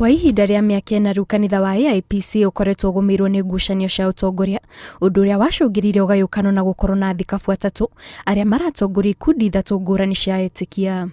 Kwa ihinda rĩa mĩaka ĩna rĩu kanitha wa AIPC ũkoretwo ũgũmĩirwo nĩ ngucanio cia ũtongoria, ũndũ ũrĩa wacũngĩrĩirie ũgayũkano na gũkorwo na athikabu atatũ arĩa maratongoria ikundi ithatũ ngũrani cia etĩkia.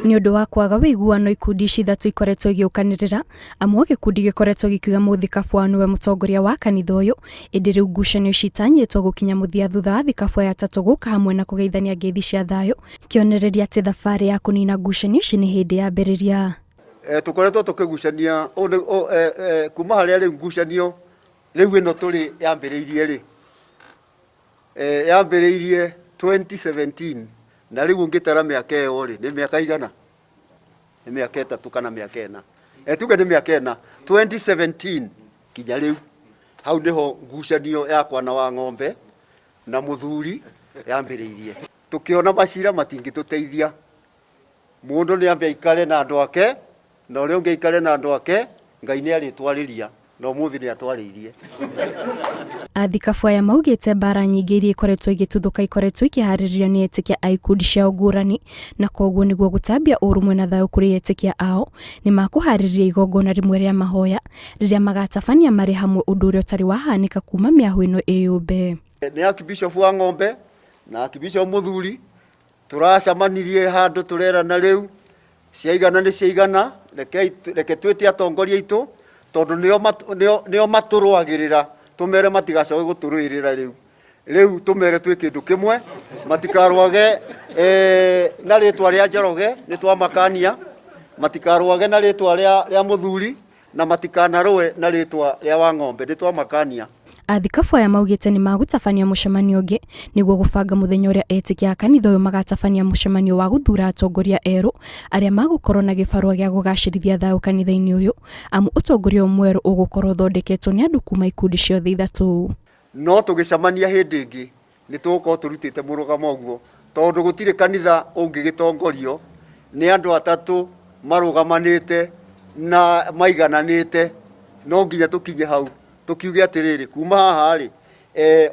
Nĩ ũndũ wa kwaga ũiguano ikundi ici ithatũ ikoretwo igĩũkanĩrĩra, amu o gĩkundi gĩkoretwo gĩkiuga mũthikabu wao nĩwe mũtongoria wa kanitha ũyũ, ĩndĩ rĩu ngucanio ici itanyĩtwo gũkinya mũthia thutha wa athikabu aya atatũ gũka hamwe na kũgeithania ngeithi cia thayũ, kĩonereria atĩ thabarĩ ya kũnina ngucanio ici nĩ hĩndĩ yambĩrĩria. Tũkoretwo tũkĩgucania kuma harĩa rĩu ngucanio rĩu ĩno tũrĩ yambĩrĩirie rĩ, yambĩrĩirie 2017 na rĩu ũngĩtara mĩaka ĩyo rĩ, nĩ mĩaka igana? Nĩ mĩaka ĩtatũ kana mĩaka ĩna. Tuge nĩ mĩaka ĩna, 2017 kinya rĩu, hau nĩho ngucanio yakwa na Wang'ombe na mũthuri yambĩrĩirie. Tũkĩona macira matingĩtũteithia, mũndũ nĩ ambe aikare na andũ ake na ũrĩa ũngĩ aikare na andũ ake, Ngai nĩ arĩtwarĩria na ũmũthĩ nĩ atwarĩirie. Athikabu aya maugĩte mbara nyingĩ iria ikoretwo igĩtuthũka ikoretwo ikĩharĩrĩrio nĩ etĩkia a ikundi ciao ngũrani na koguo nĩguo gũtambia ũrũmwe na thayũ kũrĩ etĩkia ao nĩ makũharĩrĩria igongona rĩmwe rĩa mahoya rĩrĩa magatabania marĩ hamwe ũndũ ũrĩa ũtarĩ wahanĩka kuma mĩahũ ĩno ĩyũmbe. Nĩ Archbishop wa Ng'ombe na Archbishop Mũthuri tũracemanirie handũ tũrerana rĩu ciaigana nĩ ciaigana, reke twĩte atongoria aitũ tondũ nĩo matũrũagĩrĩra, tũmere matigacoke gũtũrũĩrĩra rĩu. Rĩu tũmere twĩ kĩndũ kĩmwe, matikarũage na rĩtwa rĩa Njoroge, nĩ twamakania, matikarũage na rĩtwa rĩa Mũthuri, na matikanarũe na rĩtwa rĩa Wang'ombe, nĩ twamakania. Athikabu aya maugĩte nĩ magũtabania mũcemanio ũngĩ nĩguo gũbanga mũthenya ũrĩa etĩkia a kanitha ũyũ magatabania mũcemanio wa gũthuura atongoria erũ arĩa magũkorwo na gĩbarũa gĩa gũgacĩrithia thayũ kanitha-inĩ ũyũ, amu ũtongoria ũyũ mwerũ ũgũkorwo ũthondeketwo nĩ andũ kuma ikundi ciothe ithatũ. No tũgĩcemania hĩndĩ ĩngĩ nĩ tũgũkorwo tũrutĩte mũrũgamo ũguo, tondũ gũtirĩ kanitha ũngĩgĩtongorio nĩ andũ atatũ marũgamanĩte na maigananĩte. No nginya tũkinye hau tũkiuge atĩrĩrĩ, kuma haha rĩ,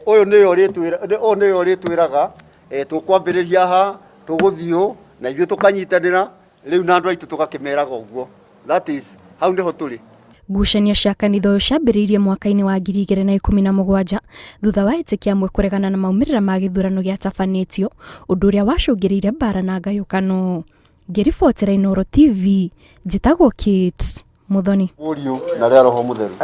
ũyũ nĩwe ũrĩtwĩra, ũyũ nĩwe ũrĩtwĩraga tũkwambĩrĩria haha, tũgũthiĩ ũũ, na ithuĩ tũkanyitanĩra. Rĩu na andũ aitũ tũgakĩmeraga ũguo. That is, hau nĩho tũrĩ. Ngucanio cia kanitha ũyũ ciambĩrĩirie mwaka-inĩ wa 2017 thutha wa etĩkia amwe kũregana na maumĩrĩra ma gĩthurano gĩatabanĩtio, ũndũ ũrĩa wacũngĩrĩirie mbara na ngayũkano. Ngĩribotera Inooro TV, njĩtagwo Kate Muthoni. Mũriũ na rĩa Roho Mũtheru.